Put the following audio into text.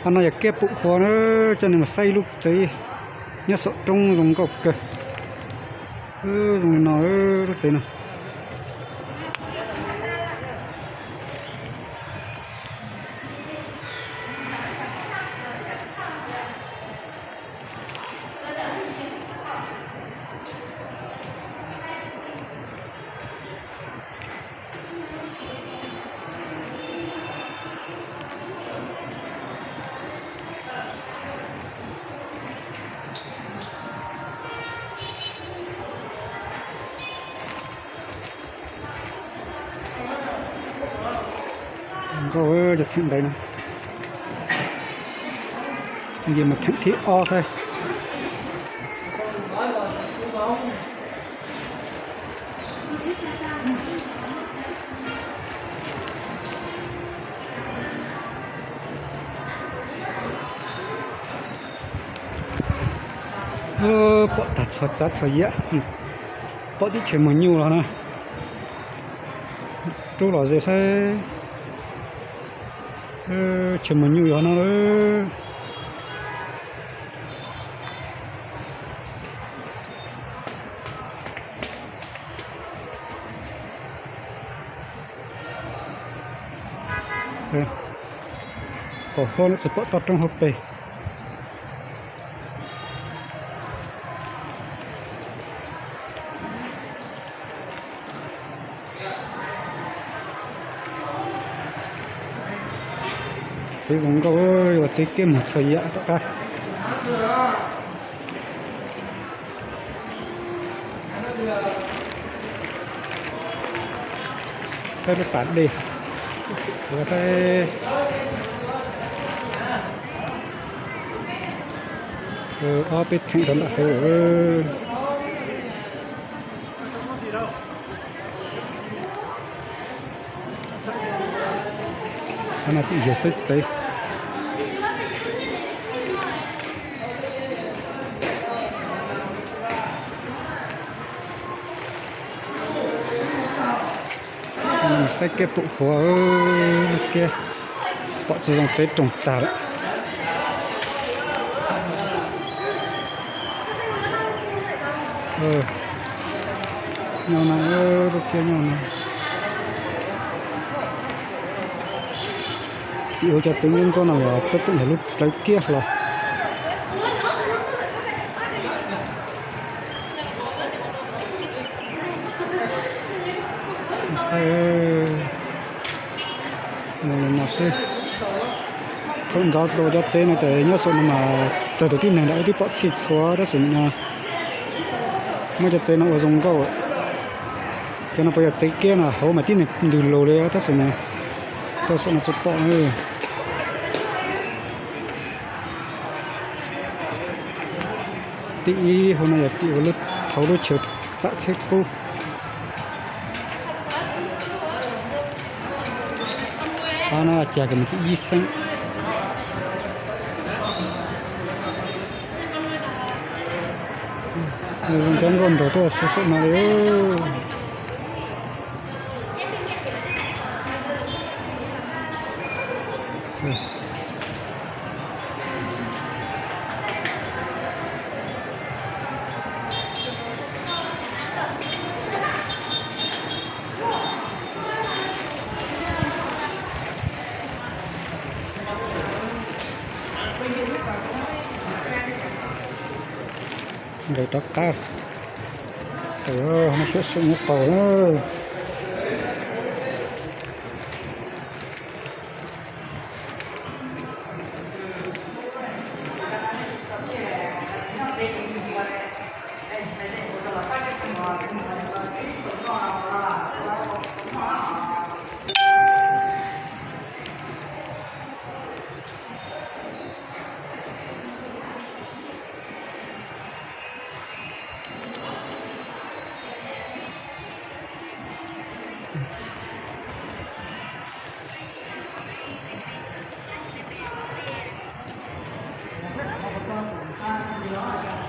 Qhov no yog kiab pum huav na, coj nej mus saib ib lub tsev nyob saum roob zoo nkauj kawg. Zoo li no lub tsev no. Nkauj, cov theem ntawd no. Ces mus theem thib ob xwb. Pom tag txhua tsav txhua yam, pom tib chaws muag nyuj los na. Rub los ze saib, chaws muag nyuj yog no. Pom hauv no tsis pom toj roob hauv pes. Tsev zoo nkauj, yuav tsev kiab muag txhua yam tom qab. Saib lub pas dej, ua saib ob peb theem rau nram hauv. Qhov no tim yawg txawb txawv. Saib kiab pum huav, kiab pom tsis zoo tsev roog tag lawm. Nyob no, lub kiab nyob no. Tim ua cov tsev ntxob ntxob no yog txawj txawj yog lub plawv kiab hlo. Saib, no xwb. Thaum ntxov tsis tau ua cov tsev no ces nyob saum no mas txawg tus tib neeg lawm twb pom txhij txhua tab sis nim no muab cov tsev no ua zoo nkauj. Cov no puas yog tsev kiab no hauv mas tib neeg ntws lus li tab sis no tuaj saum no tsis pom. Tim ib hauv no yog tim ua hauv lub chaw txam txheb qub. Qhov no cas kws mus tim ib xeeb. Zoo cov nkauj nraug tuaj saum no li. Nqes rov qab, no xyuam xim nyuj qaus na.